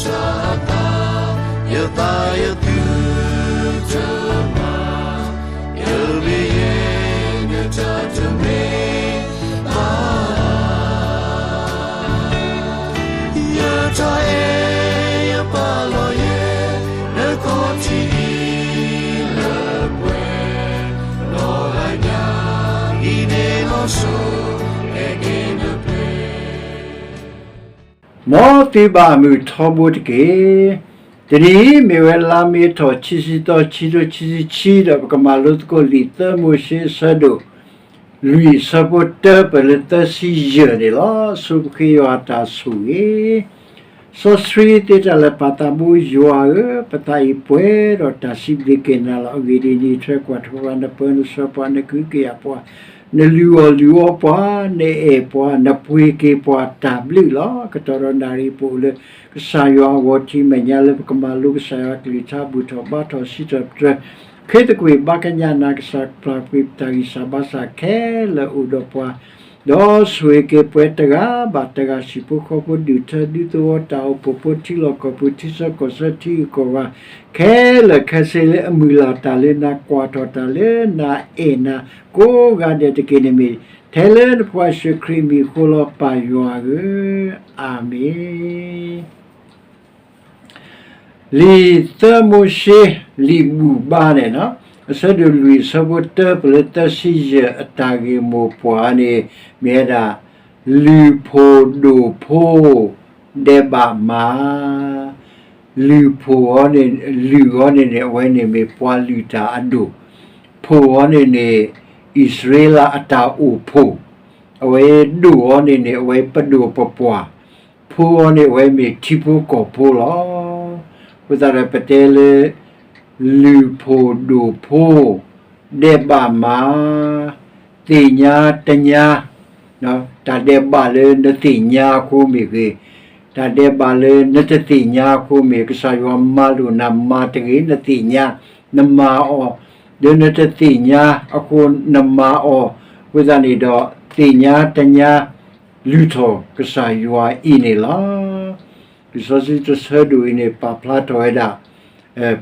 စးသး, ယသးယသုတမၤ, ယမ့ၢ်ယဲ နတၢ်တမ့ၢ်ဘၣ်, ယတၢ်အဲၣ်ယပာ်လီၤယဲ နခီၣ်ထံးအံၤလၢပှဲၤ, နီၢ်ဂၤညါအံၤန့ၣ်လီၤစိၤ, အဲၣ်က့ၤနပျဲၢ် မ်သုဘၣ်မုာ်ထီဘိတက့ၢ်. တနံၤအံၤမ့ၢ်ဝဲလါမ့ၤထီၣ် ခံဆံသီ ခံထိခံဆံခံ ဒီးပကမၤလိသကိးလံာ်သၢမိၤၡ့အဆၢဒိၣ် လွံၢ် အဆၢဖိတၢ ပၢၢ်လၢသၢဆံယဲၢ်န့ၣ်လီၤ. ဆိပဃ့ယွၤတၢ်ဆိၣ်ဂ့ၤ စီဆှံသ့တၢ်လၢပၢ်သးဘိယွၤဧၢ, ပသးအံၤပှဲၤဒီးတၢ်စံးဘျုးက့ၤနၤလီၤ. အဂ့ၢ်ဒ်အံၤ, နထွဲကွၢ်ထွဲပှၤ, နပၢနဆှၢပှၤ, နကဟုကယာ်ပှၤ, နလုၢ်အီၣ်လုၢ်အီပှၤ, နအဲၣ်ပှၤ, နပှ့ၤက့ၤပှၤတၢ်ဘျုးလီၤ. ကတီၢ်ဒီးနၣ်ရံၣ်ပအိၣ်လၢ ကစၢ်ယွၤအဂီၢ်ထံးမဲာ်ညါလၢပကမၤလိကစၢ်ယွၤအကလုၢ်ကထါ ဘူၣ်ထီၣ်ဘါထီၣ်စံးထီၣ်ပတြၢၤ ခ့သကွံာ်ဘါကညးနၤ ကစၢ်ပျၢ်ကွံာ်ပတၢ်ဂံၢ်စၢ်ဘါစၢ်ခဲလၢာ်အိၣ်ဒီးပှၤ ဒီးဆိၣ်ဂ့ၤက့ၤပှဲၤတဂၤဘၣ်တဂၤ ဟံၣ်ဖိဃီဖိ ဒူၣ်ထၢဒူသဝီ တၢ်အိၣ်ဖှိၣ်ဖိ ထံလီၢ်ကီၢ်ပူၤ ထံဆၢကီၢ်ဆၢ ထံဂုၤကီၢ်ဂၤ ခဲလၢာ်ခဲဆ့ လၢအမုၢ်လၢ်တၢ်လၢနၤ ကွၢ်ထီၣ်တၢ်လၢနၤ အဲၣ်နၤကိးဂၤဒဲးတက့ၢ်. န့ၣ်မ့ၢ်ထဲလၢနဖိယ့ၣ်ၡူးခရံာ်အမံၤအဃိလီၤ ပၢ်ယွၤဧၢ, အၤမ့ၣ်. လံာ်သၢမိၤၡ့ လံာ်ဘူၣ်ဘါန့ၣ် အဆၢဒိၣ်လွံၢ် အဆၢဖိတၢ ပၢၢ်လၢသၢဆံယဲၢ် အတၢ်ဂ့ၢ်မိၢ်ပှၢ်န့ၣ် မ့ၢ်ဝဲဒၣ် လုၢ်ဖိၣ်ဒိၣ်ဖိ ဒဲးဘးမါ လုၢ်ဖိၣ်အီၤန့ၣ် လုၢ်အီၤန့ၣ်န့ၣ် အဝဲန့ၣ်မ့ၢ်ပှၤလုၢ်တၢ်အဒိၣ်, ဖိၣ်အီၤန့ၣ်န့ၣ် အံၣ်စရ့လးအတၢ်အိၣ်ဖှိၣ်, အဝဲဒိၣ်အီၤန့ၣ်န့ၣ် အဝဲပဒိၣ်ပပှၢ်, ဖိအီၤန့ၣ်အဝဲမ့ၢ်ထံဖိကီၢ်ဖိလီၤ. အဃိသတးဒီးပတဲလၢ လုၢ်ဖိၣ်ဒိၣ်ဖိ ဒဲးဘးမါ သ့ၣ်ညါတညါ, တၢ်ဒဲးဘးလၢနသ့ၣ်ညါအဃိမ့ၢ်ဂ့ၤ, တၢ်ဒဲးဘးလၢနတသ့ၣ်ညါအဃိမ့ၢ် ကစၢ်ယွၤမၤလိာ်နၤမၤတဂ့ၤ နသ့ၣ်ညါ, နမၤအီၤ, ဒီးနတသ့ၣ်ညါအဃိနမၤအီၤ, အဃိသတးန့ၣ်ဒီး သ့ၣ်ညါတညါ လုၢ်ထီၣ်ကစၢ်ယွၤအံၤန့ၣ်လီၤ. လံာ်စီဆှံတဆၢဒိၣ်အံၤန့ၣ် ပာ်ဖျါထီၣ်ဝဲဒၣ်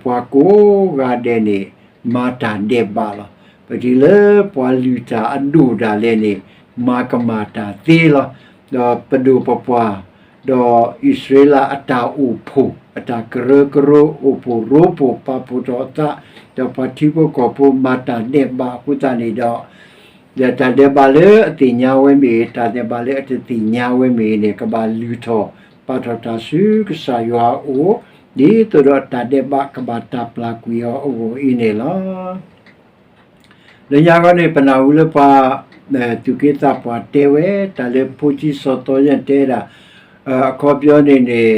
ပှၤကိးဂၤဒဲးန့ၣ် မၤတၢ်ဒဲးဘးလီၤ. ပထံၣ်လၢပှၤလုၢ်တၢ်အဒိၣ်ဒၣ်လဲာ်န့ၣ် မၤကမၣ်တၢ်သ့လီၤ. ဒီးပဒိၣ်ပပှၢ်, ဒီးအံၣ်စရ့လးအတၢ်အိၣ်ဖှိၣ်, အတၢ်ကရၢကရိ အိၣ်ဖှိၣ်ရိဖှိၣ် ပာ်ဖှိၣ်ထီၣ်အသး, ဒီးပှၤထံဖိကီၢ်ဖိမၤတၢ်ဒဲးဘးအဃိသတးန့ၣ်ဒီး ဒီးတၢ်ဒဲးဘးလၢအသ့ၣ်ညါဝဲမ့ၢ်ဂ့ၤ, တၢ်ဒဲးဘးလၢအတသ့ၣ်ညါဝဲမ့ၢ်ဂ့ၤန့ၣ် ကဘၣ်လုၢ်ထီၣ်ပာ်ထီၣ်တၢ်ဆူကစၢ်ယွၤအအိၣ်, ဒ်သိးဒီးတၢ်ဒဲးဘးကဘၣ်တၢ်ပျၢ်ကွံာ်အီၤအဂီၢ်အံၤန့ၣ်လီၤ. လၢညါခီန့ၣ် ပနၢ်ဟူလၢပှၤ သူၣ်က့သးပှၢ်တဲဝဲ တၢ်လၢဖိဆံစီၤသီယဲၢ်တဲဒၣ် အခီပညီန့ၣ်န့ၣ်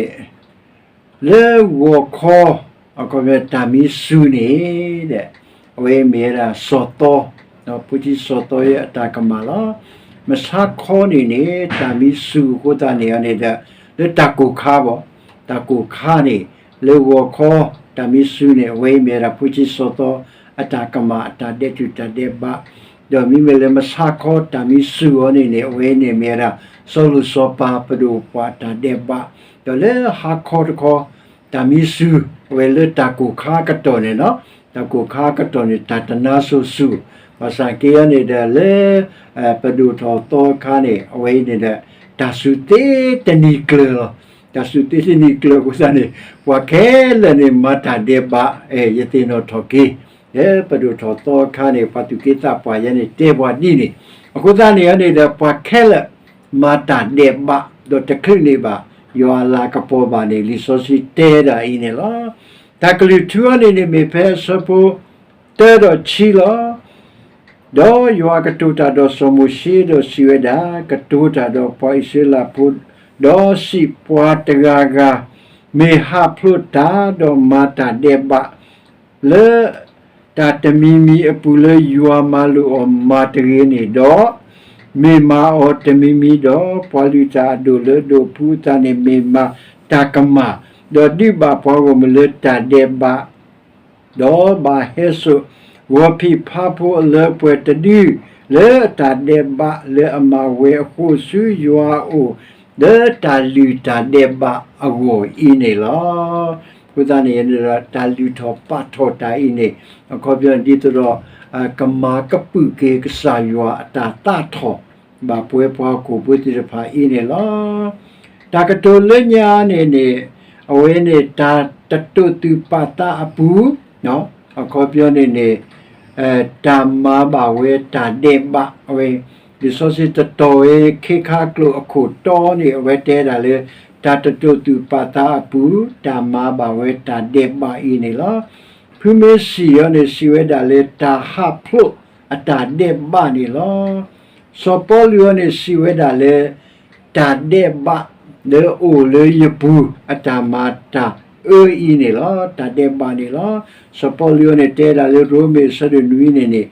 လၢဂီၤခီ အခီပညီတၢ်မံဆူၣ်န့ၣ် အဝဲမ့ၢ်ဝဲဒၣ်စီၤသီ, ဖိဆံစီၤသီယဲၢ်အတၢ်ကမၣ်လီၤ. မဆါခီန့ၣ်န့ၣ် တၢ်မံဆူၣ်အဃိသတးန့ၣ်န့ၣ်ဒီး လၢတၢ်ကိၢ်ခါဘၣ်, တၢ်ကိၢ်ခါန့ၣ် လၢဂီၤခီ တၢ်မံဆူၣ်န့ၣ် အဝဲမ့ၢ်ဝဲဒၣ်ဖိဆံစီၤသီ အတၢ်ကမၣ် အတၢ်ဒဲးတူၢ်တၢ်ဒဲးဘး, ဒီးမ့မ့ၢ်လၢမဆါခီ တၢ်မံဆူၣ်အီၤန့ၣ်န့ၣ် အဝဲန့ၣ်မ့ၢ်ဝဲဒၣ် စီၤလိၤစီၤပၤ ပဒိၣ်ပပှၢ်တၢ်ဒဲးဘး, ဒီးလၢဟါခီတခီ တၢ်မံဆူၣ် အဝဲလၢတၢ်ကိၢ်ခါကတီၢ်န့ၣ်လီၤ. တၢ်ကိၢ်ခါကတီၢ်န့ၣ် တၢ်တနါစိၤဆူၣ်, ဘၣ်ဆၣ်က့အီၤန့ၣ်ဒီးလၢ ပဒိၣ်ထီၣ်သီအခါန့ၣ် အဝဲအံၤန့ၣ်ဒီး တၢ်စူၤသ့တနံၤကျၢၤလီၤ. တၢ်စူၤသ့တနံၤကျၢၤအဃိသတးန့ၣ် ပှၤခဲလၢာ်န့ၣ် မၤတၢ်ဒဲးဘး, ယသ့ၣ်နီၣ်ထီၣ်က့ၤ လၢပဒိၣ်ထီၣ်သီအခါန့ၣ် ပှၤသူၣ်က့သးပှၢ်ယဲန့ၣ် တဲပှၤဒ်န့ၣ်, အဃိသတးန့ၣ်အီၤန့ၣ်ဒီး ပှၤခဲလၢာ် မၤတၢ်ဒဲးဘး ဒီးတချုးန့ၢ်ဘၣ် ယွၤအလၤကပီၤဘၣ်န့ၣ် လံာ်စီဆှံတဲဒၣ်အံၤန့ၣ်လီၤ. တၢ်ကလုၢ်ထူအီၤန့ၣ်န့ၣ် မ့ၢ်ဖဲအဆၢဖိ တၢဒီးဆံလီၤ. ဒီးယွၤကတိၤတၢ်ဒီးစီၤမိၤၡ့ ဒီးစံးဝဲဒၣ်, ကတိၤတၢ်ဒီးပှၤအံၣ်စရ့လးဖိ, ဒီးစံးပှၤတဂၤဂၤ, မ့ၢ်ဟးဖျိးတၢ်ဒီးမၤတၢ်ဒဲးဘး လၢတၢ်တမံၤမံၤအပူၤလၢယွၤမၤလိာ်အီၤမၤတဂ့ၤန့ၣ်ဒီး, မ့ၢ်မၤအီၤတမံၤမံၤဒီး ပှၤလုၢ်တၢ်အဒိၣ်လၢအဒိၣ်အဖုအသးန့ၣ် မ့ၢ်မၤတၢ်ကမၣ်, ဒီးဒုးဘၣ်ပှၤဂီၢ်မုၢ်လၢတၢ်ဒဲးဘး ဒီးဘၣ်ဟဲစိာ် ဂီၤဖံးဖါဖိအလၢပှဲၤတဒု လၢအတၢ်ဒဲးဘးလၢအမၤဝဲအဃိ ဆူယွၤအအိၣ်, လၢတၢ်လုၢ်တၢ်ဒဲးဘးအဂီၢ်အံၤန့ၣ်လီၤ. အဃိသတးန့ၣ်န့ၣ်ဒီး တၢ်လုၢ်ထီၣ်ပာ်ထီၣ်တၢ်အံၤန့ၣ် အခီပညီန့ၣ်ဒ်သိးဒီး ကမၤကပုာ်က့ၤကစၢ်ယွၤအတၢ်သးထီၣ် ဘၣ်ပဝဲပှၤဟီၣ်ခိၣ်ဖိသ့ၣ်တဖၣ်အံၤန့ၣ်လီၤ. တၢ်ကတိၤလၢညါန့ၣ်န့ၣ် အဝဲန့ၣ် တၢ်တတိာ်သူၣ်ပာ်သးအပူၤ အခီပညီန့ၣ်န့ၣ် တၢ်မၤဘၣ်ဝဲတၢ်ဒဲးဘးဝဲ, လံာ်စီဆှံတတီၤဝဲခ့ခါကျိာ်အခိၣ်တီန့ၣ် အဝဲတဲဒၣ်လၢ တၢ်တတိာ်သူၣ်ပာ်သးအပူၤ တၢ်မၤဘၣ်ဝဲတၢ်ဒဲးဘးအံၤန့ၣ်လီၤ. ဖုမ့ၢ်စံၣ်အီၤန့ၣ် စံးဝဲဒၣ်လၢ တၢ်ဟးဖျိးအတၢ်ဒဲးဘးန့ၣ်လီၤ. စီၤပီလူးအံၤန့ၣ် စံးဝဲဒၣ်လၢ တၢ်ဒဲးဘးလၢအအိၣ်လၢယပူၤ အတၢ်မၤတၢ်အၢအံၤန့ၣ်လီၤ. တၢ်ဒဲးဘးန့ၣ်လီၤ. စီၤပီလူးအံၤန့ၣ် တဲဒၣ်လၢရိမ့ၤအဆၢဒိၣ်နွံန့ၣ်န့ၣ်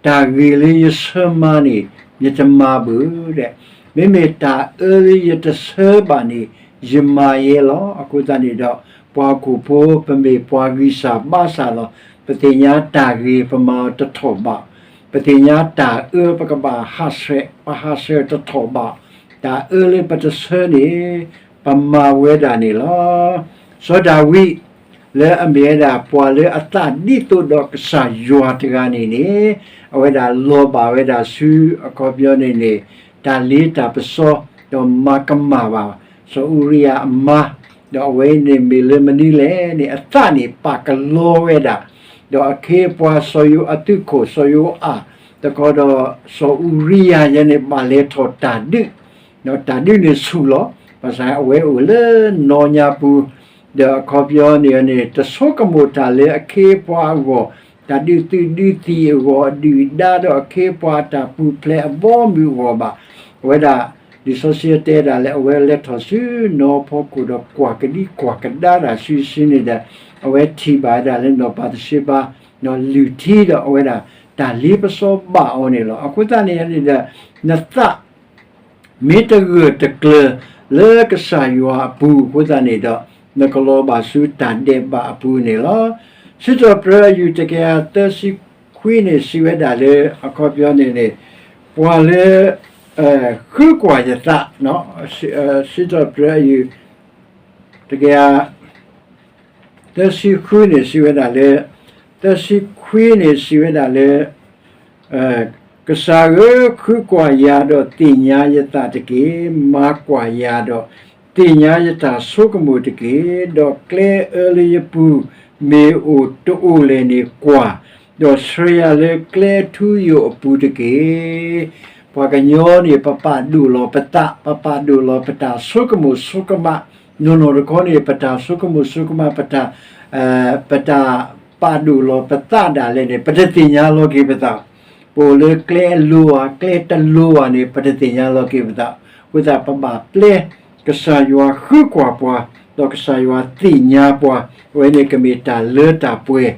တၢ်ဂ့ၤလၢယဆၢမၤန့ၣ် ယတမၤဘၣ်ဒီး မ့မ့ၢ်တၢ်အၢလၢယတဆၢဘၣ်န့ၣ် ယမၤယဲလီၤ. အဃိသတးန့ၣ်ဒီး ပှၤဟီၣ်ခိၣ်ဖိ ပမ့ၢ်ပှၤဂံၢ်စၢ်ဘါစၢ်လီၤ. ပသ့ၣ်ညါတၢ်ဂ့ၤ ပမၤအီၤတထီၣ်ဘး, ပသ့ၣ်ညါတၢ်အၢ ပကဘၣ်ဟးဆှဲး, ပဟးဆှဲးတထီၣ်ဘး, တၢ်အၢလၢပတဆၢန့ၣ် ပမၤဝဲဒၣ်န့ၣ်လီၤ. စီၤဒၤဝံး လၢအမ့ၢ်ဝဲဒၣ်ပှၤလၢအသးဒ်သိးဒီးကစၢ်ယွၤတဂၤန့ၣ်န့ၣ် အဝဲဒၣ်လီၤဘၣ်ဝဲဒၣ်ဆူအခီပညီန့ၣ်န့ၣ် တၢ်လ့တၢ်ပစီ ဒီးမၤကမၣ်ဘၣ် စီၤအူရံယၤအမါ, ဒီးအဝဲန့ၣ်မ့ၢ်လၢမနုၤလဲၣ်န့ၣ် အသးန့ၣ်ပာ်ကလီဝဲဒၣ်, ဒီးအခ့အပှၤစီၤယိၤ အသုးခိၣ်စီၤယိၤအး တခီဒီးစီၤအူရံယၤယဲန့ၣ် ဘၣ်လဲၤထီၣ်တၢ်ဒုး ဒီးတၢ်ဒုးန့ၣ်ဆူၣ်လီၤ. ဘၣ်ဆၣ်အဝဲအိၣ်လၢနီၢ်ညါပူၤ, ဒီးအခီပညီန့ၣ်န့ၣ် တဆိကမိၣ်တၢ်လၢအခ့အပှၤအဂီၢ်, တၢ်ဒုးသုးဒုးသံၣ်အဂီၢ်, ဒုၣ်ဒါဒီးအခ့အပှၤအတၢ်ပူၤဖျဲးအဘီအမုၢ်အဂီၢ်ဘၣ်. အဝဲဒၣ် လံာ်စီဆှံတဲဒၣ်လၢအဝဲလဲၤထီၣ်ဆူနီၢ်ဖီခိၣ်ဒီးကွၢ်ကဒံကွၢ်ကဒါတၢ်ဆူစုန့ၣ်ဒီး အဝဲထံၣ်ဘၣ်ဝဲဒၣ်လၢနီၢ်ဘၤသရှ့ဘါ လုၢ်ထံဒီးအဝဲဒၣ်တၢ်လ့ပစီဘၣ်အီၤန့ၣ်လီၤ. အဃိသတးန့ၣ်န့ၣ်ဒီး နသး မ့ၢ်တဂၢၢ်တကျၢၤလၢကစၢ်ယွၤအပူၤအဃိသတးန့ၣ်ဒီး နကလီၤဘၣ်ဆူတၢ်ဒဲးဘးအပူၤန့ၣ်လီၤ. စံးထီၣ်ပတြၢၤအယုၢ်တကယၤသၢဆံခွံန့ၣ် စံးဝဲဒၣ်လၢ အခီပညီန့ၣ်န့ၣ် ပှၤလၢ ဃုကွၢ်ယသး, စံးထီၣ်ပတြၢၤအယုၢ် တကယၤ သၢဆံဃုန့ၣ် စံးဝဲဒၣ်လၢ, သၢဆံခွံန့ၣ် စံးဝဲဒၣ်လၢ ကစၢ်ဧၢ, ဃုကွၢ်ယၤဒီးသ့ၣ်ညါယသးတက့ၢ်. မၤကွၢ်ယၤဒီးသ့ၣ်ညါယတၢ်ဆိကမိၣ်တက့ၢ်. ဒီးကျဲအၢလၢယပူၤမ့ၢ်အိၣ်တအိၣ်လဲၣ်န့ၣ်ကွၢ်, ဒီးဆှၢယၤလၢကျဲထူယိာ်အပူၤတက့ၢ်. ပှၤကညီန့ၣ် ပပာ်ဒိၣ်လီၤပသး, ပပာ်ဒိၣ်လီၤပတၢ်ဆိကမိၣ်ဆိကမး, နီၢ်နီၢ်တခီန့ၣ် ပတၢ်ဆိကမိၣ်ဆိကမး ပတၢ် ပတၢ်ပာ်ဒိၣ်လီၤပသးဒၣ်လဲာ်န့ၣ် ပတသ့ၣ်ညါလီၤက့ၤပသး, ပအိၣ်လၢကျဲအလိၤဧါ ကျဲတလိၤဧါန့ၣ် ပတသ့ၣ်ညါလီၤက့ၤပသး, အဃိသတးပဘၣ်ပျဲ ကစၢ်ယွၤဃုကွၢ်ပှၤ, ဒီးကစၢ်ယွၤသ့ၣ်ညါပှၤ, အဝဲန့ၣ်ကမ့ၢ်တၢ်လၢတၢ်ပှဲၤ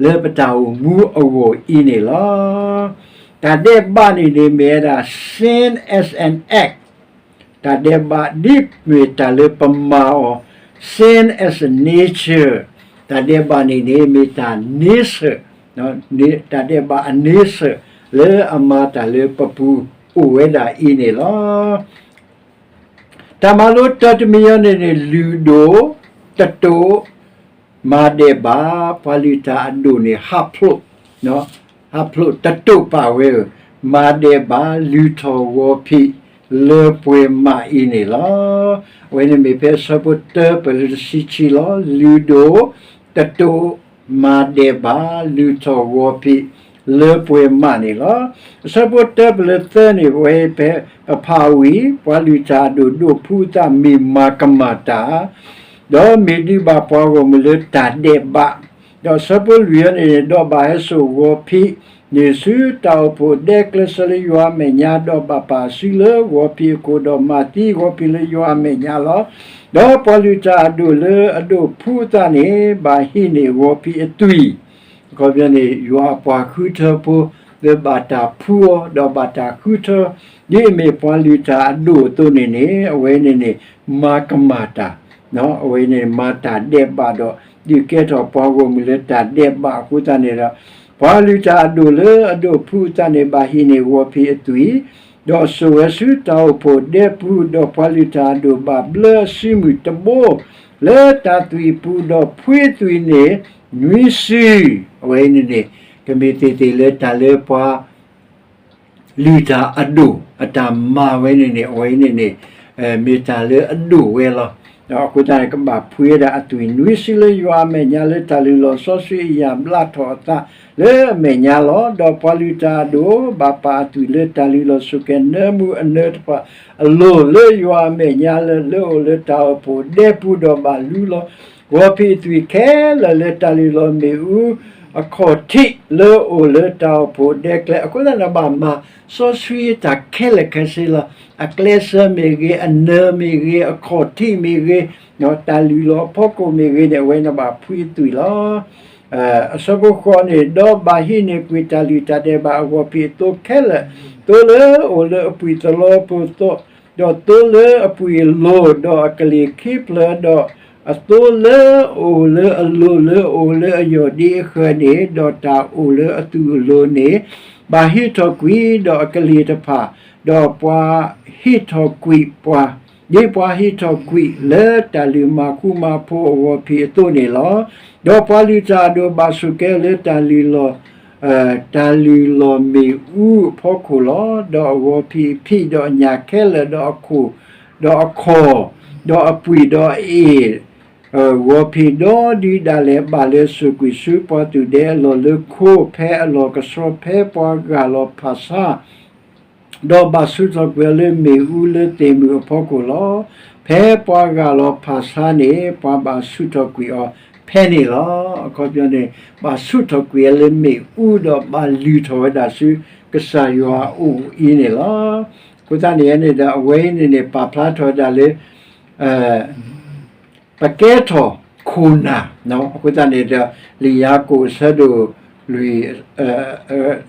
လၢပတၢ်အိၣ်မူအဂီၢ်အံၤန့ၣ်လီၤ. တၢ်ဒဲးဘးန့ၣ်န့ၣ်မ့ၢ်ဝဲဒၣ် sin as an act, တၢ်ဒဲးဘးဒ်မ့ၢ်တၢ်လၢပမၤအီၤ, sin as a nature, တၢ်ဒဲးဘးန့ၣ်န့ၣ် မ့ၢ်တၢ် nature, တၢ်ဒဲးဘးအ nature လၢအမၤတၢ်လၢပပူၤအိၣ်ဝဲဒၣ်အံၤန့ၣ်လီၤ. တၢ်မၤလိတၢ်တမံၤအံၤန့ၣ်န့ၣ် လုၢ်ဒိၣ်, တတိာ်, မၤဒဲးဘး, ပှၤလုၢ်တၢ်အဒိၣ်န့ၣ် ဟးဖျိး, ဟးဖျိးတတိာ်ပာ်ဝဲဧၢ, မၤဒဲးဘး လုၢ်ထီၣ်ဂီၤဖံး လၢပှဲၤမးအံၤန့ၣ်လီၤ. အဝဲန့ၣ်မ့ၢ်ဖဲအဆၢဖိတၢပၢၢ်လၢတဆံခံလီၤ. လုၢ်ဒိၣ်, တတိာ်, မၤဒဲးဘး လုၢ်ထီၣ်ဂီၤဖံး လၢပှဲၤမးန့ၣ်လီၤ. အဆၢဖိတၢပၢၢ်လၢသၢန့ၣ် ပဝဲဖဲပဖးဝံၤ ပှၤလုၢ်တၢ်အဒိၣ်ဒိၣ်ဖုအသးမ့ၢ်မၤကမၣ်တၢ် ဒီးမ့ၢ်ဒုးဘၣ်ပှၤဂီၢ်မုၢ်လၢတၢ်ဒဲးဘး, ဒီးအဆၢဖိလွံၢ်အံၤန့ၣ် ဒီးဘၣ်ဟဲစိာ်ဂီၤဖံးန့ၣ်ဆူတၢ်အိၣ်ဖှိၣ်ဒဲကျဲးစၢးလၢယွၤအမဲာ်ညါ, ဒီးဘၣ်ပာ်စုလၢဂီၤဖံးအခိၣ်, ဒီးမၤသံဂီၤဖံးလၢယွၤအမဲာ်ညါလီၤ. ဒီးပှၤလုၢ်တၢ်အဒိၣ်လၢအဒိၣ်ဖုအသးန့ၣ် ဘၣ်ဟံးန့ၢ်ဂီၤဖံးအသွံၣ် အခီပညီန့ၣ် ယွၤအပှၤဃုထၢဖိ လၢဘၣ်တၢ်ဖှူအီၤ ဒီးဘၣ်တၢ်ဃုထၢ, ဒ်အမ့ၢ်ပှၤလုၢ်တၢ်အဒိၣ်အသိးန့ၣ်န့ၣ် အဝဲန့ၣ်န့ၣ် မၤကမၣ်တၢ်, အဝဲန့ၣ်မၤတၢ်ဒဲးဘးဒီး ဒုးကဲထီၣ်ပှၤဂီၢ်မုၢ်လၢတၢ်ဒဲးဘးအဃိသတးန့ၣ်ဒီး ပှၤလုၢ်တၢ်အဒိၣ်လၢအဒိၣ်ဖုအသးန့ၣ် ဘၣ်ဟံးန့ၢ်ဂီၤဖံးအသွံၣ်, ဒီးစိာ်ဝဲဆူတၢ်အိၣ်ဖှိၣ်ဒဲပူၤ, ဒီးပှၤလုၢ်တၢ်အဒိၣ်ဘၣ်ဘျၢအစုမုၢ်တဘိ လၢတၢ်သွံၣ်အပူၤ, ဒီးဖှံအသွံၣ်န့ၣ်နွံစု, အဝဲအံၤန့ၣ်န့ၣ် ကမ့ၢ်သ့ၣ်သ့ၣ်လၢတၢ်လၢပှၤ လုၢ်တၢ်အဒိၣ်အတၢ်မၤဝဲန့ၣ်န့ၣ် အဝဲအံၤန့ၣ်န့ၣ် မ့ၢ်တၢ်လၢအဒိၣ်ဝဲလီၤ. အဃိသတးန့ၣ် ကဘၣ်ဖှံဝဲဒၣ်အသွံၣ်နွံစုလၢယွၤအမဲာ်ညါ လၢတၢ်လုၢ်လီၢ်စီဆှံအယၣ်ဘျးထီၣ်အသးလၢအမဲာ်ညါလီၤ. ဒီးပှၤလုၢ်တၢ်အဒိၣ်ဘၣ်ပာ်အသွံၣ်လၢတၢ်လုၢ်လီၢ်ဆိၣ်ကဲၤနၢမူအနၢတဖၣ်အလိၤ လၢယွၤအမဲာ်ညါလၢ လၢအိၣ်လၢတၢ်အိၣ်ဖှိၣ်ဒဲပူၤ, ဒီးဘၣ်လူလီၤ ဂီၤဖံးအသွံၣ်ခဲလၢာ်လၢတၢ်လုၢ်လီၤမ့ၣ်အူအခီၣ်ထံးလၢအအိၣ်လၢတၢ်အိၣ်ဖှိၣ်ဒဲကျဲ. အဃိသတးန့ၣ် ဘၣ်မၤစီဆှံတၢ်ခဲလၢာ်ခဲဆ့လီၤ. အကျဲစၢၤမ့ၢ်ဂ့ၤ, အနၢမ့ၢ်ဂ့ၤ, အခီၣ်ထံးမ့ၢ်ဂ့ၤ, တၢ်လုၢ်လီၤအဖီခိၣ်မ့ၢ်ဂ့ၤန့ၣ် အဝဲန့ၣ်ဘၣ်ဖှံအသွံၣ်လီၤ. အဆၢဖိဃိးန့ၣ်, ဒီးဘၣ်ဟံးန့ၢ်ကွံာ်တၢ်လုၢ်တၢ်ဒဲးဘးအဂီၤဖံးအသိခဲလၢာ်, သိလၢအအိၣ်လၢအပှံၢ်သလီဖိသိး, ဒီးသိလၢအပှံၢ်အလိၤ, ဒီးအကလ့ၢ်ခံဖျၢၣ်, ဒီးအသိလၢအအိၣ်လၢအလိၤလၢအအိၣ်လၢအယီၢ်ဒံအဃၢၤန့ၣ်, ဒီးတၢ်အိၣ်လၢအသူၣ်အလိၤန့ၣ်, ဘၣ်ဟံးထီၣ်ကွံာ်, ဒီးအကလ့ၢ်တဖၣ်, ဒီးပှၤဟံးထီၣ်ကွံာ်ပှၤ ဒ်ပှၤဟံးထီၣ်ကွံာ်လၢတၢ်လုၢ်မၤဃူမၤဖိးအဂီၤဖံးအသိးန့ၣ်လီၤ. ဒီးပှၤလုၢ်တၢ်အဒိၣ်ဘၣ်ဆိၣ်ကဲလၢတၢ်လုၢ်လီၤ တၢ်လုၢ်လီၤမ့ၣ်အူအဖီခိၣ်လီၤ. ဒီးအဂီၤဖံးအဖံး, ဒီးအညၣ်ခဲလၢာ်, ဒီးအခိၣ်, ဒီးအခီၣ်, ဒီးအပှံၢ်, ဒီးအအ့ၣ်, ဂီၤဖံးဒီဒုဒၣ်လဲာ် ဘၣ်လဲၤဆိၣ်ကွံာ်ဆူပှၤသူၣ်ဒဲအလီၢ်လၢခိ, ဖဲအလီၢ်ကဆှီ ဖဲပှၤဂၢ်လီၤဖးဆါ ဒီးဘၣ်ဆူၣ်ထီၣ်ကွံာ်အီၤလၢမ့ၣ်အူလၢသ့ၣ်မုၢ်အဖီခိၣ်လီၤ. ဖဲပှၤဂၢ်လီၤဖးဆါန့ၣ် ပှၤဘၣ်ဆူၣ်ထီၣ်ကွံာ်အီၤဖဲန့ၣ်လီၤ. အခီပညီန့ၣ် ဘၣ်ဆူၣ်ထီၣ်ကွံာ်အီၤလၢမ့ၣ်အူ ဒီးဘၣ်လုၢ်ထီၣ်ဝဲဒၣ်ဆူကစၢ်ယွၤအအိၣ်အံၤန့ၣ်လီၤ. အဃိသတးန့ၣ်န့ၣ်ဒီး အဝဲအံၤန့ၣ်န့ၣ် ပာ်ဖျါထီၣ်ဝဲဒၣ်လၢ ပကဲထီၣ်ခိၣ်နၢ်, အဃိသတးန့ၣ်ဒီး လံာ်ယၤကိာ်အဆၢဒိၣ်လွံၢ်,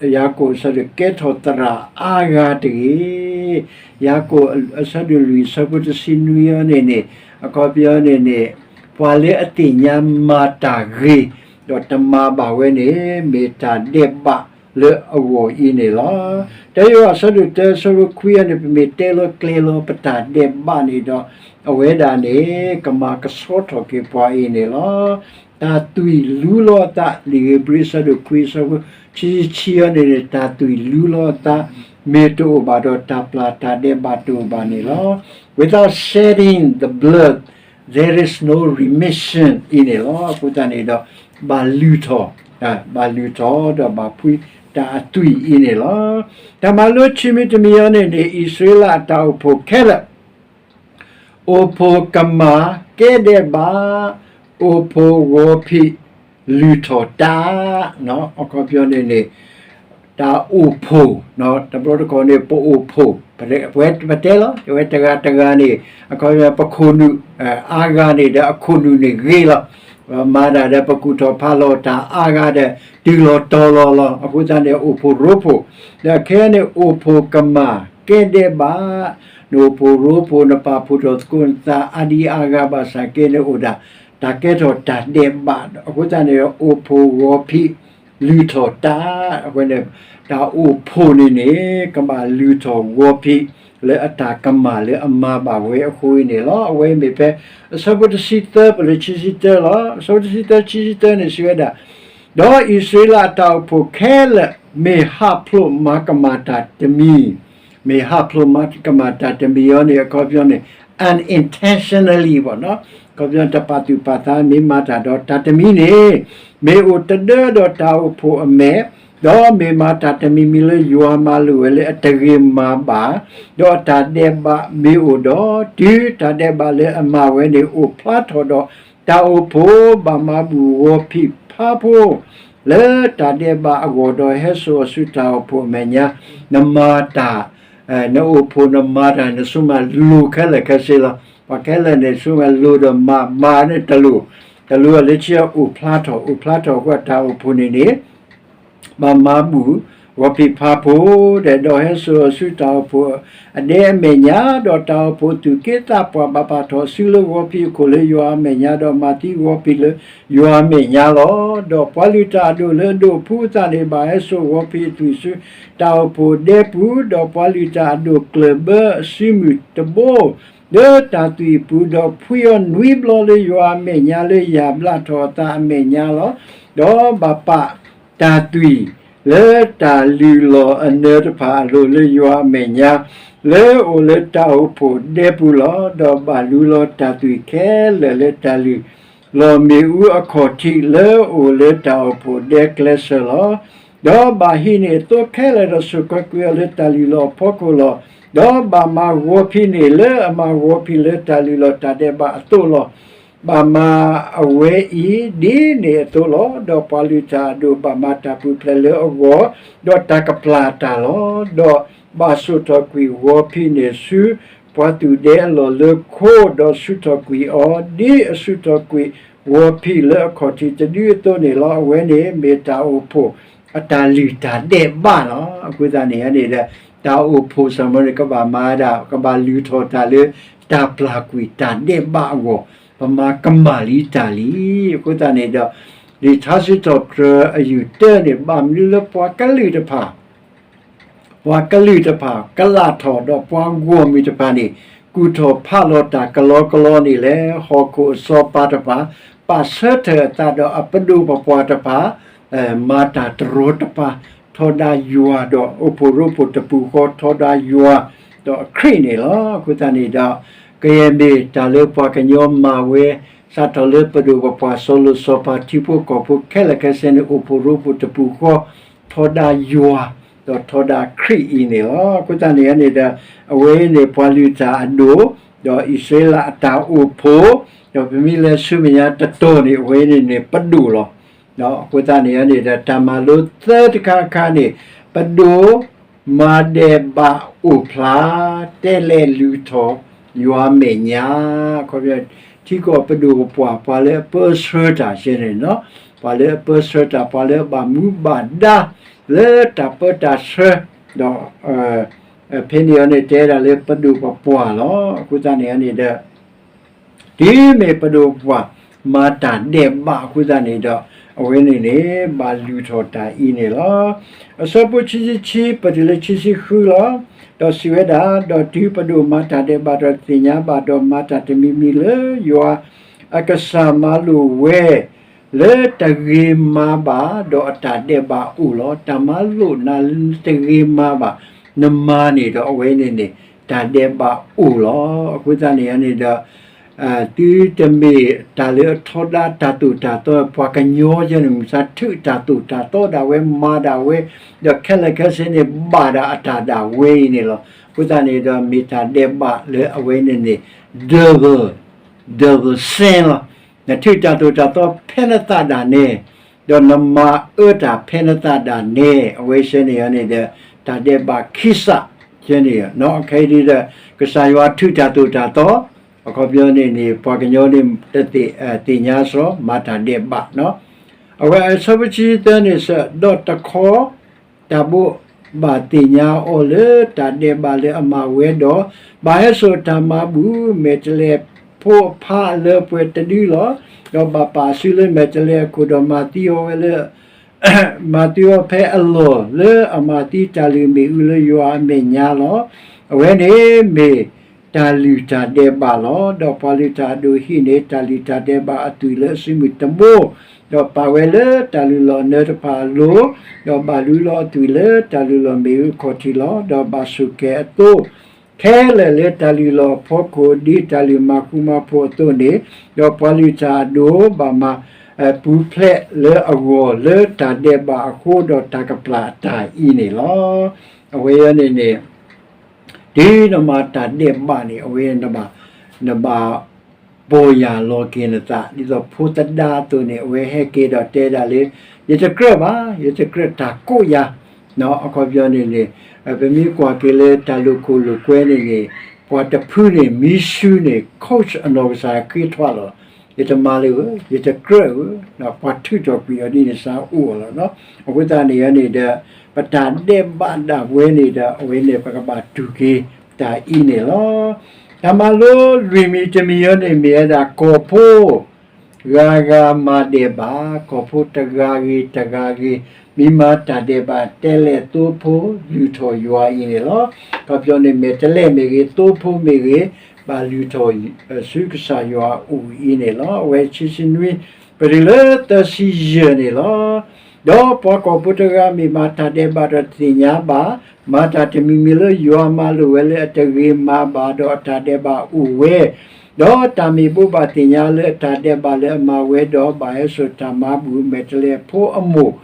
ယၤကိာ်အဆၢဒိၣ် ကဲထီၣ်သရၣ်အါဂၤတဂ့ၤ. ယၤကိာ်အဆၢဒိၣ်လွံၢ် အဆၢဖိတဆံနွံအံၤန့ၣ်န့ၣ် အခီပညီန့ၣ်န့ၣ် ပှၤလၢအသ့ၣ်ညါမၤတၢ်ဂ့ၤ ဒီးတမၤဘၣ်ဝဲန့ၣ် မ့ၢ်တၢ်ဒဲးဘးလၢအဂီၢ်အံၤန့ၣ်လီၤ. တၢယိၤဟၣ်အဆၢဒိၣ်တၢ အဆၢဖိခွံအံၤန့ၣ် ပမ့ၢ်တဲလီၤကျဲၤလီၤပတၢ်ဒဲးဘးန့ၣ်ဒီး အဝဲဒၣ်န့ၣ် ကမၤကဆှီထီၣ်က့ၤပှၤအံၤန့ၣ်လီၤ. တၢ်သွံၣ်လူလီၤအသး, လံာ်ဧ့ၤဘြံၤအဆၢဒိၣ်ခွံ အဆၢဖိခံဆံခံအံၤန့ၣ်န့ၣ် တၢ်သွံၣ်လူလီၤအသး မ့ၢ်တအိၣ်ဘၣ်ဒီး တၢ်ပျၢ်တၢ်ဒဲးဘးတအိၣ်ဘၣ်န့ၣ်လီၤ. Without shedding the blood, there is no remission အံၤန့ၣ်လီၤ. အဃိသတးန့ၣ်ဒီး ဘၣ်လုၢ်ထီၣ်, ဘၣ်လုၢ်ထီၣ်ဒီးဘၣ်ဖှံတၢ်အသွံၣ်အံၤန့ၣ်လီၤ. တၢ်မၤလိခံမံၤတမံၤအံၤန့ၣ်န့ၣ် အံၣ်စရ့လးအတၢ်အိၣ်ဖှိၣ်ခဲလၢာ် အိၣ်ဖှိၣ်ကမၢ်ကဲဒဲးဘး, အိၣ်ဖှိၣ်ဂီၤဖံးလုၢ်ထီၣ်တၢ်, အခီပညီန့ၣ်န့ၣ် တၢ်အိၣ်ဖှိၣ်, တဘျီတခီၣ်န့ၣ် ပအိၣ်ဖှိၣ်, ပတဲလီၤ အဝဲတဂၤတဂၤန့ၣ် အခီပညီ ပခိၣ်နူာ် အါဂၤန့ၣ်ဒီး အခိၣ်နူာ်န့ၣ်ဂ့ၤလီၤ. မၤတၢ်ဒီး ပကူၣ်ထီၣ်ဖးလီၤတၢ်အါဂၤဒီး တုၤလီၤတီၤလီၤလီၤ. အဃိသတးန့ၣ် အိၣ်ဖှိၣ်ရိဖှိၣ်, ဒီးခဲအံၤန့ၣ် အိၣ်ဖှိၣ်ကမၢ်ကဲဒဲးဘး, နအိၣ်ဖှိၣ်ရိဖှိၣ် နပာ်ဖှိၣ်ထီၣ်သကိးနသးအါဒံအါဂၤဘၣ်ဆၣ်က့န့ၣ် အိၣ်ဒၣ်တၢ်ကဲထီၣ်တၢ်ဒဲးဘး, အဃိသတးန့ၣ် အိၣ်ဖှိၣ်ဂီၤဖံးလုၢ်ထီၣ်တၢ်, အဃိန့ၣ် တၢ်အိၣ်ဖှိၣ်န့ၣ်န့ၣ် ကဘၣ်လုၢ်ထီၣ်ဂီၤဖံး လၢအတၢ်ကမၣ်လၢအမၤဘၣ်ဝဲအဃိအံၤန့ၣ်လီၤ. အဝဲမ့ၢ်ဖဲ အဆၢဖိတဆံသၢ ပလၢခံဆံတၢလီၤ. အဆၢဖိတဆံသၢ ခံဆံတၢန့ၣ် စံးဝဲဒၣ်, ဒီးအံၣ်စရ့လးအတၢ်အိၣ်ဖှိၣ်ခဲလၢာ် မ့ၢ်ဟးဖျိးမၤကမၣ်တၢ်တမံၤ, မ့ၢ်ဟးဖျိးမၤကမၣ်တၢ်တမံၤအံၤန့ၣ် အခီပညီန့ၣ် unintentionally ဘၣ်နီၤ, အခီပညီတပာ်သူၣ်ပာ်သးမ့ၢ်မၤတၢ်ဒီးတၢ်တမံၤန့ၣ် မ့ၢ်အိၣ်တဒၢဒီးတၢ်အိၣ်ဖှိၣ်အမဲာ်, ဒီးမ့ၢ်မၤတၢ်တမံၤမံၤလၢယွၤမၤလိာ်ဝဲလၢအတဂ့ၤမၤဘၣ်, ဒီးအတၢ်ဒဲးဘးမ့ၢ်အိၣ်ဒီး တုၤတၢ်ဒဲးဘးလၢအမၤဝဲန့ၣ်အိၣ်ဖျါထီၣ်ဒီး တၢ်အိၣ်ဖှိၣ်ဘၣ်မၤဘူၣ်ဂီၤဖံးဖးဖိ လၢတၢ်ဒဲးဘးအဂီၢ်ဒီးဟဲစိာ်အီၤဆူတၢ်အိၣ်ဖှိၣ်အမဲာ်ညါ, နမၤတၢ်, နအိၣ်ဖှိၣ်နမၤတၢ် နဆိကမိၣ်လိၤခဲလၢာ်ခဲဆ့လီၤ. ပှၤခဲလၢာ်န့ၣ် ဆိကမိၣ်လိၤဒီးမၤ, မၤန့ၣ်တလိၤ, တလိၤအီၤလၢခံ အိၣ်ဖျါထီၣ်, အိၣ်ဖျါထီၣ်အဃိတၢ်အိၣ်ဖှိၣ်န့ၣ်န့ၣ် ဘၣ်မၤဘူၣ် ဂီၤဖံးဖးဖိ ဒီးဟဲစိာ်အီၤဆူတၢ်အိၣ်ဖှိၣ်အဒဲအမဲာ်ညါ, ဒီးတၢ်အိၣ်ဖှိၣ်သူၣ်က့သးပှၢ်ဘၣ်ပာ်ထီၣ်အစုလၢဂီၤဖံးအခိၣ်လၢယွၤအမဲာ်ညါ, ဒီးမၤသံဂီၤဖံးလၢယွၤအမဲာ်ညါလီၤ. ဒီးပှၤလုၢ်တၢ်အဒိၣ်လၢအဒိၣ်အဖုအသးန့ၣ် ဘၣ်ဟဲစိာ်ဂီၤဖံးအသွံၣ်ဆူတၢ်အိၣ်ဖှိၣ်ဒဲပူၤ, ဒီးပှၤလုၢ်တၢ်အဒိၣ်ကျၢၢ်ဘၢအစုမုၢ်တဘိ လၢတၢ်သွံၣ်အပူၤ, ဒီးဖှံအီၤနွံဘျီလၢယွၤအမဲာ်ညါလၢယၢ်ဘျါထီၣ်အသးအမဲာ်ညါလီၤ. ဒီးဘၣ်ပာ်တၢ်သွံၣ်လၢတၢ်လုၢ်လီၢ်အနၢၤတဖၣ်အလိၤလၢယွၤအမဲာ်ညါ လၢအအိၣ်လၢတၢ်အိၣ်ဖှိၣ်ဒဲပူၤလီၤ. ဒီးဘၣ်လူလီၤတၢ်သွံၣ်ခဲလၢာ်လၢတၢ်လုၢ်လီၢ်မ့ၣ်အူအခီၣ်ထံးလၢအအိၣ်လၢတၢ်အိၣ်ဖှိၣ်ဒဲကျဲစၢၤလီၤ. ဒီးဘၣ်ဟံးန့ၢ်အသိခဲလၢာ်ဒီးစိာ်ကွဲကွံာ်အီၤလၢတၢ်လုၢ်လီၢ်အဖီခိၣ်လီၤ. ဒီးဘၣ်မၤဂီၤဖံးန့ၢ်လၢအမၤဂီၤဖံးလၢတၢ်လုၢ်လီၢ်တၢ်ဒဲးဘးအသိးလီၤ. ဘၣ်မၤအဝဲအံၤဒ်န့ၣ်အသိးလီၤ. ဒီးပှၤလုၢ်တၢ်အဒိၣ်ဘၣ်မၤတၢ်ပူၤဖျဲးလၢအဂီၢ်, ဒီးတၢ်ကပျၢ်တၢ်လီၤ. ဒီးဘၣ်ဆူၣ်ထီၣ်ကွံာ်ဂီၤဖံးန့ၢ်ဆူပှၤသူၣ်ဒဲအလီၢ်လၢခိ, ဒီးဆူၣ်ထီၣ်ကွံာ်အီၤ ဒ်အဆူၣ်ထီၣ်ကွံာ်ဂီၤဖံးလၢအခီၣ်ထံးတဒုအသိးန့ၣ်လီၤ. အဝဲန့ၣ်မ့ၢ်တၢ်အိၣ်ဖှိၣ်အတၢ်လုၢ်တၢ်ဒဲးဘးလီၤ. အဃိသတးန့ၣ်န့ၣ်ဒီး တၢ်အိၣ်ဖှိၣ်စ့ၢ်မ့ၢ်န့ၣ် ကဘၣ်မၤဒၣ် ကဘၣ်လုၢ်ထီၣ်တၢ်လၢတၢ်ပျၢ်ကွံာ်တၢ်ဒဲးဘးအဂီၢ်, ပမၤကမၣ်လံတၢ်လံ. အဃိသတးန့ၣ်ဒီး လံာ်ထါစံးထီၣ်ပတြၢၤအယူၢ်တၢန့ၣ် ဘၣ်မနုၤလၢပှၤကလုာ်တဖၣ် ပှၤကလုာ်တဖၣ် ကလၢ်ထီၣ်ဒီးပှၤဂီၢ်မုၢ်တဖၣ်န့ၣ် ကူၣ်ထီၣ်ဖးလီၤတၢ်ကလီကလီန့ၣ်လဲၣ်. ဟီၣ်ခိၣ်အစီၤပၤတဖၣ် ပာ်ဆၢထၢၣ်အသးဒီးအပဒိၣ်ပပှၢ်တဖၣ် မၤတၢ်တရီတပါ ထီဒါယွၤဒီးအိၣ်ဖှိၣ်ရိဖှိၣ်တပူၤဃီ ထီဒါယွၤဒီးအခရံာ်န့ၣ်လီၤ. အဃိသတးန့ၣ်ဒီး ကယဲၢ်မ့ၢ်တၢ်လၢပှၤကညီမၤဝဲ စးထီၣ်လၢပဒိၣ်ပပှၢ်စီၤလိၣ်စီၤပၤထံဖိကီၢ်ဖိခဲလၢာ်ခဲဆ့န့ၣ် အိၣ်ဖှိၣ်ရိဖှိၣ်တပူၤဃီ ထီဒါယွၤ ဒီးထီဒါခရံာ်အံၤန့ၣ်လီၤ. အဃိသတးန့ၣ်န့ၣ်ဒီး အဝဲအံၤန့ၣ် ပှၤလုၢ်တၢ်အဒိၣ် ဒီးအံၣ်စရ့လးအတၢ်အိၣ်ဖှိၣ် ဒီးပမ့ၢ်လဲၤဆူမဲာ်ညါတတီၤန့ၣ် အဝဲန့ၣ်န့ၣ် ပဒိၣ်လီၤ. အဃိသတးန့ၣ်န့ၣ်ဒီး တၢ်မၤလိသၢတခါအခါန့ၣ် ပဒိၣ် မၤဒဲးဘးအိၣ်ဖျါ တဲလဲၤလုၢ်ထီၣ်ယွၤမဲာ်ညါ ခီ ထံကီၢ်ပဒိၣ်ပပှၢ် ပှၤလၢအပၢဆှၢတၢ်ဆဲန့ၣ်နီၤ, ပှၤလၢအပၢဆှၢတၢ် ပှၤလၢအဘၣ်မူဘၣ်ဒါ လၢတၢ်ပၢတၢ်ဆှၢ ဒီး ဖဲန့ၣ်အီၤန့ၣ် တဲဒၣ်လၢပဒိၣ်ပပှၢ်လီၤ. အဃိသတးန့ၣ်န့ၣ်ဒီး တုၤမ့ၢ်ပဒိၣ်ပပှၢ် မၤတၢ်ဒဲးဘးအဃိသတးန့ၣ်ဒီး အဝဲန့ၣ်န့ၣ် ဘၣ်လုၢ်ထီၣ်တၢ်အံၤန့ၣ်လီၤ. အဆၢဖိခံဆံခံ ပတုၤလၢခံဆံဃုလီၤ. ဒီးစံးဝဲဒၣ်, ဒီးတုၤပဒိၣ်မၤတၢ်ဒဲးဘးဒီးသ့ၣ်ညါဘၣ်ဒီးမၤတၢ်တမံၤမံၤလၢယွၤအကစၢ်မၤလိာ်ဝဲ လၢတဂ့ၤမၤဘၣ်ဒီးအတၢ်ဒဲးဘးအိၣ်လီၤ. တၢ်မၤလိာ်နၤလၢတဂ့ၤမၤဘၣ် နမၤန့ၣ်ဒီးအဝဲန့ၣ်န့ၣ် တၢ်ဒဲးဘးအိၣ်လီၤ. အဃိသတးန့ၣ်န့ၣ်ဒီး သုတမ့ၢ်တၢ်လၢအထီဒါတၢ်သိၣ်တၢ်သီ ပှၤကညီယဲန့ၣ် မုၢ်ဆါထုးတၢ်သိၣ်တၢ်သီဒၣ်ဝဲ မၤဒၣ်ဝဲ ဒီးခဲလၢာ်ခဲဆ့န့ၣ် ဘၣ်ဒၣ်အတၢ်ဒၣ်ဝဲအံၤန့ၣ်လီၤ. အဃိသတးန့ၣ်ဒီး မ့ၢ်တၢ်ဒဲးဘးလၢအဝဲန့ၣ်န့ၣ် double, double sin လီၤ. နထုးတၢ်သိၣ်တၢ်သီဖဲနသးဒၣ်နဲ ဒီးနမၤအၢတၢ်ဖဲနသးဒၣ်နဲ အဝဲဆဲန့ၣ်န့ၣ်ဒီး တၢ်ဒဲးဘးခံစး ဆဲန့ၣ် ခဲအံၤဒီး ကစၢ်ယွၤထုးတၢ်သိၣ်တၢ်သီ အခီပညီန့ၣ်န့ၣ် ပှၤကညီန့ၣ် တသ့ၣ်ညါစ့ၢ် မၤတၢ်ဒဲးဘး အဝဲအဆၢဖိခံဆံသၢန့ၣ်စ့ၢ် ဒီးတခီ တၢ်ဘိးဘၣ်သ့ၣ်ညါအီၤလၢတၢ်ဒဲးဘးလၢအမၤဝဲဒီး ဘၣ်ဟဲစိာ်တၢ်မၤဘူၣ် မဲာ်တဲးလဲးဖိအဖါအလၢပှဲၤတဒုလီၤ. ဒီးဘၣ်ပာ်အစုလၢမဲာ်တဲးလဲးအခိၣ်ဒီးမၤသံအီၤဝဲလၢ မၤသံအီၤဖဲအလီၢ်လၢအမၤသံတၢ်လုၢ်မ့ၣ်အူလၢယွၤအမဲာ်ညါလီၤ. အဝဲန့ၣ်မ့ၢ်တၢ်လုၢ်တၢ်ဒဲးဘးလီၤ. ဒီးပှၤလုၢ်တၢ်အဒိၣ်ဟံးန့ၢ် တၢ်လုၢ်တၢ်ဒဲးဘးအသွံၣ်လၢအစုမုၢ်တဘိ ဒီးပာ်ဝဲလၢတၢ်လုၢ်လီၢ်အနၢၤတဖၣ်အလိၤ, ဒီးဘၣ်လူလီၤအသွံၣ်လၢတၢ်လုၢ်လီၢ်မ့ၣ်အူအခီၣ်ထံးလီၤ. ဒီးဘၣ်ဆိၣ်ကဲၤအသိ ခဲလၢာ်လၢတၢ်လုၢ်လီၢ်အဖီခိၣ် ဒ်တၢ်လုၢ်မၤဃူမၤဖိးအသိးန့ၣ်, ဒီးပှၤလုၢ်တၢ်အဒိၣ်ဘၣ်မၤ ပူၤဖျဲးလၢအဂီၢ်လၢတၢ်ဒဲးဘးအဃိ ဒီးတၢ်ကပျၢ်အတၢ်အံၤန့ၣ်လီၤ. အဝဲအံၤန့ၣ်န့ၣ် တုၤနမၤတၢ်ဒဲးဘးန့ၣ် အဝဲနဘၣ် နဘၣ်ပီၢ်ယၢ်လီၤက့ၤနသး ဒ်သိးဖိသဒါအသိးန့ၣ် အဝဲဟဲက့ၤဒီးတဲဒၣ်လၢ ယတကြၢးဘၣ် ယတကြၢးတၢ်ကိးယၤ အခီပညီန့ၣ်န့ၣ် ပမ့ၢ်ကွၢ်က့ၤလၢတၢ်လိာ်ခိၣ်လိာ်ကွဲန့ၣ်န့ၣ် ပှၤတဖုန့ၣ် မံဆူန့ၣ် coach အနီၢ်ကစၢ်ဃ့ထွဲလီၤ. ယတမၤလၢၤဧၢ, ယတကြၢးဧၢ, ပှၤထုးထီၣ်ကွံာ်အီၤဒ်န့ၣ်စ့ၢ်အိၣ်လီၤ. အဃိသတးန့ၣ်န့ၣ်ဒီး ပတၢ်ဒဲးဘးဒၣ်ဝဲန့ၣ်ဒီး အဝဲန့ၣ် ပကဘၣ်တူၢ်က့ၤတၢ်အံၤန့ၣ်လီၤ. တၢ်မၤလိလွံၢ်မံၤတမံၤအံၤန့ၣ် မ့ၢ်ဝဲဒၣ် ကီၢ်ဖိ ဂၤဂၤမၤဒဲးဘး, ကီၢ်ဖိတဂၤဂ့ၤတဂၤဂ့ၤ, မ့ၢ်မၤတၢ်ဒဲးဘး တဲလဲၣ်သိဖိလုၢ်ထီၣ်ယွၤအံၤန့ၣ်လီၤ. အခီပညီန့ၣ် မဲာ်တဲးလဲၣ်မ့ၢ်ဂ့ၤ, သိဖိမ့ၢ်ဂ့ၤ, ဘၣ်လုၢ်ထီၣ်ဆူကစၢ်ယွၤအအိၣ်အံၤန့ၣ်လီၤ. အဝဲဆံဆံနွံ ပတုၤလၢသၢဆံယဲၢ်န့ၣ်လီၤ. ဒီးပှၤကီၢ်ဖိတဂၤမ့ၢ်မၤတၢ်ဒဲးဘးဒီးတသ့ၣ်ညါဘၣ်, မၤတၢ်တမံၤမံၤလၢယွၤမၤလိာ်ဝဲလၢအတဂ့ၤမၤဘၣ်ဒီးအတၢ်ဒဲးဘးအိၣ်ဝဲ, ဒီးတၢ်မ့ၢ်ဘိးဘၣ်သ့ၣ်ညါလၢအတၢ်ဒဲးဘးလၢအမၤဝဲဒီး ဘၣ်ဟဲစိာ်တၢ်မၤဘူၣ် မဲာ်တဲးလဲၣ်ဖိအမိၢ်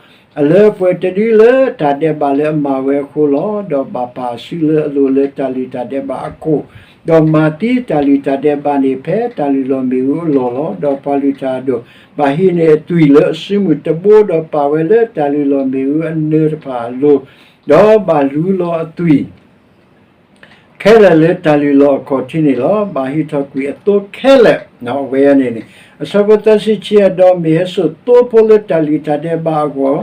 အလၢပှဲၤတဒုလၢတၢ်ဒဲးဘးလၢအမၤဝဲအဃိလီၤ. ဒီးဘၣ်ပာ်အစုလၢအလိၤလၢတၢ်လုၢ်တၢ်ဒဲးဘးအခိၣ်, ဒီးမၤသံတၢ်လုၢ်တၢ်ဒဲးဘးန့ၣ် ဖဲတၢ်လုၢ်လီၢ်မ့ၣ်အူအလီၢ်လီၤ. ဒီးပှၤလုၢ်တၢ်အဒိၣ် ဘၣ်ဟံးန့ၢ်အသွံၣ်လၢအစုမုၢ်တဘိ ဒီးပာ်ဝဲလၢတၢ်လုၢ်လီၢ်မ့ၣ်အူအနၢၤတဖၣ်အလိၤ, ဒီးဘၣ်လူလီၤအသွံၣ် ခဲလၢာ်လၢတၢ်လုၢ်လီၢ်အခီၣ်ထံးန့ၣ်လီၤ. ဘၣ်ဟံးထီၣ်ကွံာ်အသိခဲလၢာ်, အဝဲန့ၣ်န့ၣ် အဆၢဖိသၢဆံခံ ဒီးမ့ၢ်ဟဲစိာ်သိဖိလၢတၢ်လုၢ်တၢ်ဒဲးဘးအဂီၢ်,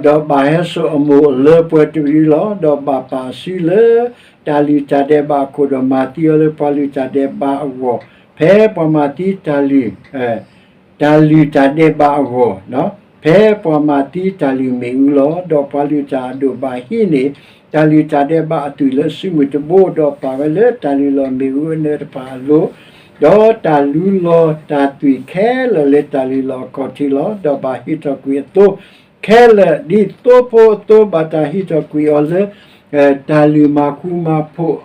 ဒီးဘၣ်ဟဲစိာ်အမိၢ်အလၢပှဲၤတဒုလီၤ. ဒီးဘၣ်ပာ်အစုလၢတၢ်လုၢ်တၢ်ဒဲးဘးအခိၣ်, ဒီးမၤသံအီၤလၢပှၤလုၢ်တၢ်ဒဲးဘးအဂီၢ်, ဖဲပှၤမၤသံတၢ်လုၢ် တၢ်လုၢ်တၢ်ဒဲးဘးအဂီၢ်, ဖဲပှၤမၤသံတၢ်လုၢ်မ့ၣ်အူလီၤ. ဒီးပှၤလုၢ်တၢ်အဒိၣ်ဘၣ်ဟံးန့ၢ် တၢ်လုၢ်တၢ်ဒဲးဘးအသွံၣ်လၢအစုမုၢ်တဘိ, ဒီးပာ်ဝဲလၢတၢ်လုၢ်လီၢ်မ့ၣ်အူအနၢၤတဖၣ်အလိၤ, ဒီးတၢ်လူလီၤတၢ်သွံၣ်ခဲလၢာ်လၢတၢ်လုၢ်လီၢ်အခီၣ်ထံးလီၤ. ဒီးဘၣ်ဟံးထီၣ်ကွံာ်အသိခဲလၢာ် ဒ်သိဖိအသိဘၣ်တၢ်ဟံးထီၣ်ကွံာ်အီၤလၢ တၢ်လုၢ်မၤဃူမၤဖိး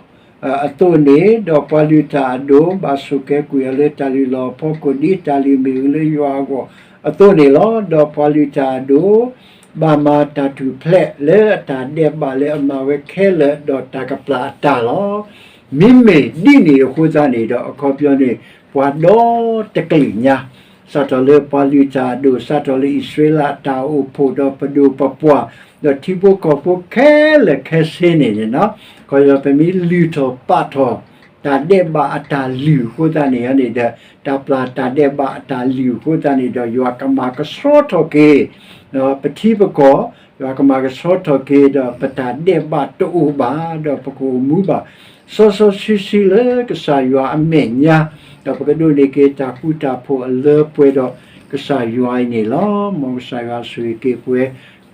အသိးန့ၣ်, ဒီးပှၤလုၢ်တၢ်အဒိၣ်ဘၣ်ဆိၣ်ကဲၤကွံာ်အီၤလၢတၢ်လုၢ်လီၢ်အဖီခိၣ် ဒ်တၢ်လုၢ်မ့ၣ်အူလၢယွၤအဂီၢ်အသိးန့ၣ်လီၤ. ဒီးပှၤလုၢ်တၢ်အဒိၣ် ဘၣ်မၤတၢ်ထူၣ်ဖျဲးလၢအတၢ်ဒဲးဘးလၢအမၤဝဲခဲလၢာ် ဒီးတၢ်ကပျၢ်အတၢ်လီၤ. မ့မ့ၢ်ဒ်န့ၣ်အဃိသတးန့ၣ်ဒီး အခီပညီန့ၣ် ပှၤဒီတကလုာ်ညါ စးထီၣ်လၢပှၤလုၢ်တၢ်အဒိၣ်, စးထီၣ်လၢအံၣ်စရ့လးအတၢ်အိၣ်ဖှိၣ်ဒီးပဒိၣ်ပပှၢ်, ဒီးထံဖိကီၢ်ဖိခဲလၢာ်ခဲဆ့န့ၣ်န့ၣ်, ခီပညီ ပမ့ၢ်လုၢ်ထီၣ်ပာ်ထီၣ် တၢ်ဒဲးဘးအတၢ်လုၢ်အဃိသတးန့ၣ်န့ၣ်ဒီး တၢ်ပျၢ်တၢ်ဒဲးဘးအတၢ်လုၢ်အဃိသတးန့ၣ်ဒီး ယွၤကမၤကဆှီထီၣ်က့ၤ ပထံပကီၢ်, ယွၤကမၤကဆှီထီၣ်က့ၤဒီး ပတၢ်ဒဲးဘးတအိၣ်ဘၣ်, ဒီးပကအိၣ်မူဘၣ် စီစီဆှံဆှံလၢကစၢ်ယွၤအမဲာ်ညါ, ဒီးပကဒိးန့ၢ်က့ၤတၢ်ဃူတၢ်ဖိးအလၢပှဲၤဒီးကစၢ်ယွၤအံၤန့ၣ်လီၤ. မ်ကစၢ်ယွၤဆိၣ်ဂ့ၤက့ၤပဝဲ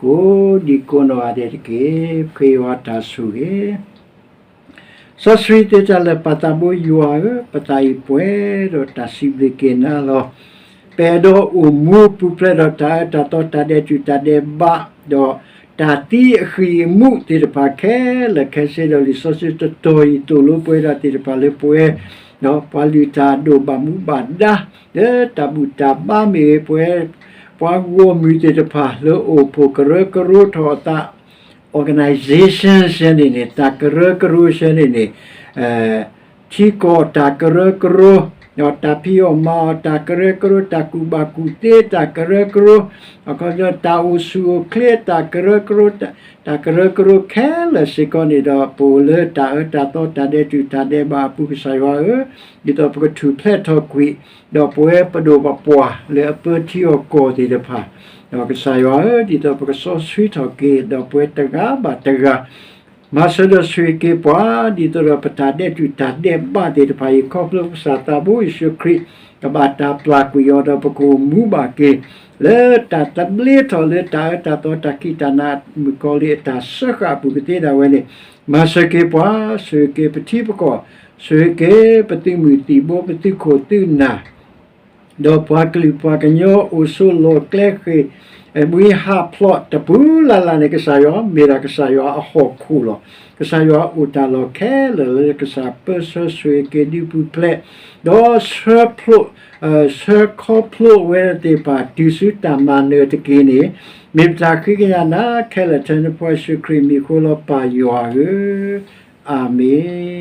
ကိးဒံကိးနီၢ်ဂၤဒဲးတက့ၢ်. ပဃ့ယွၤတၢ်ဆိၣ်ဂ့ၤ စီဆှံသ့တၢ်လၢာ် ပၢ်သးဘိယွၤဧၢ, ပသးအံၤပှဲၤဒီး တၢ်စံးဘျုးက့ၤနၤလီၤ. ပအဲၣ်ဒိးအိၣ်မူပူၤဖျဲးဒီး တၢ်အၢတၢ်သီ တၢ်ဒဲးတူာ်တၢ်ဒဲးဘး, ဒီးတၢ်သံအဃံၢ်အမူးသ့ၣ်တဖၣ်ခဲလၢာ်ခဲဆ့ဒီး လံာ်စီဆှံတတီၤအံၤ သိၣ်လိပှဲၤဒၣ်သ့ၣ်တဖၣ်လၢပဝဲ ဒီးပှၤလုၢ်တၢ်အဒိၣ်ဘၣ်မူဘၣ်ဒါ လၢတၢ်ဘူၣ်တၢ်ဘါမ့ၢ်ဂ့ၤ, ပဝဲ ပှၤဂီၢ်မုၢ်သ့ၣ်တဖၣ်လၢအိၣ်ဖှိၣ်ကရၢကရိထီၣ်အသး organization ဆဲန့ၣ်န့ၣ် တၢ်ကရၢကရိဆဲန့ၣ်န့ၣ်, ထံကီၢ်တၢ်ကရၢကရိ, ဒီးတၢ်ဖံးအီၣ်မၤအီၣ်တၢ်ကရၢကရိ, တၢ်ကူၣ်ဘၣ်ကူၣ်သ့တၢ်ကရၢကရိ, အခီပညီ တၢ်အိၣ်ဆူၣ်အိၣ်ချ့တၢ်ကရၢကရိ, တၢ်ကရၢကရိခဲလၢာ်စ့ၢ်ကီးန့ၣ်ဒီး ပအိၣ်လၢတၢ်အၢတၢ်သီတၢ်ဒဲးတူာ်တၢ်ဒဲးဘးအပူၤ ကစၢ်ယွၤဧၢ, ဒ်သိးပကထူၣ်ဖျဲးထီၣ်ကွံာ် ဒီးပဝဲပဒိၣ်ပပှၢ်လၢအပၢထံအီၣ်ကီၢ်သ့ၣ်တဖၣ်, ဒီးကစၢ်ယွၤဧၢ, ဒ်သိးပကစီဆှံထီၣ်က့ၤ ဒီးပဝဲတဂၤဘၣ်တဂၤ မၤစၢၤဒီးဆိၣ်ဂ့ၤက့ၤပှၤ ဒ်သိးဒီးပတၢ်ဒဲးတူာ်တၢ်ဒဲးဘးသ့ၣ်တဖၣ်အံၤ ခီဖျိပကစၢ်သးဘိယ့ၣ်ၡူးခရံာ် ကဘၣ်တၢ်ပျၢ်ကွံာ်အီၤဒီးပကအိၣ်မူဘၣ်က့ၤ လၢတၢ်သဘျ့ထီၣ်လၢတၢ်အၢတၢ်သီတၢ်ခံးတၢ်နၤမုၣ်ကီၤလံၢ်အတၢ်စၢဃာ်အပူၤကသ့ဒၣ်ဝဲန့ၣ်, မၤစၢၤက့ၤပှၤ, ဆိၣ်ဂ့ၤက့ၤပထံပကီၢ်, ဆိၣ်ဂ့ၤက့ၤပသုးမုၢ်သံၣ်ဘိ ပသုးခိၣ်သုးနၢ် ဒီးပှၤကလုာ်ပှၤကညီအိၣ်ဆိးလီၢ်ကျဲဃ့ၢ် မှံဟးဖျိးတပူၤလၢ်လၢ်န့ၣ် ကစၢ်ယွၤ မ့ၢ်ဒၣ်ကစၢ်ယွၤအဟီၣ်ခိၣ်လီၤ. ကစၢ်ယွၤအိၣ်တၢ်လီၢ်ခဲလၢာ်လၢကစၢ်ပၢဆှၢဆိၣ်ဂ့ၤက့ၤဒုးပူၤဖျဲး, ဒီးဆှၢဖျိး ဆှၢခီဖျိဝဲသ့ၣ်တဖၣ် တုၤဆူတၢ်မၤနၢၤတက့ၢ်န့ၣ်, မ့ၢ်ပတၢ်ဃ့ကညးနၤခဲလၢာ်ထဲနဖိယ့ၣ်ၡူးခရံာ်မံၤအဃိလီၤ ပၢ်ယွၤဧၢ, အၤမ့ၣ်.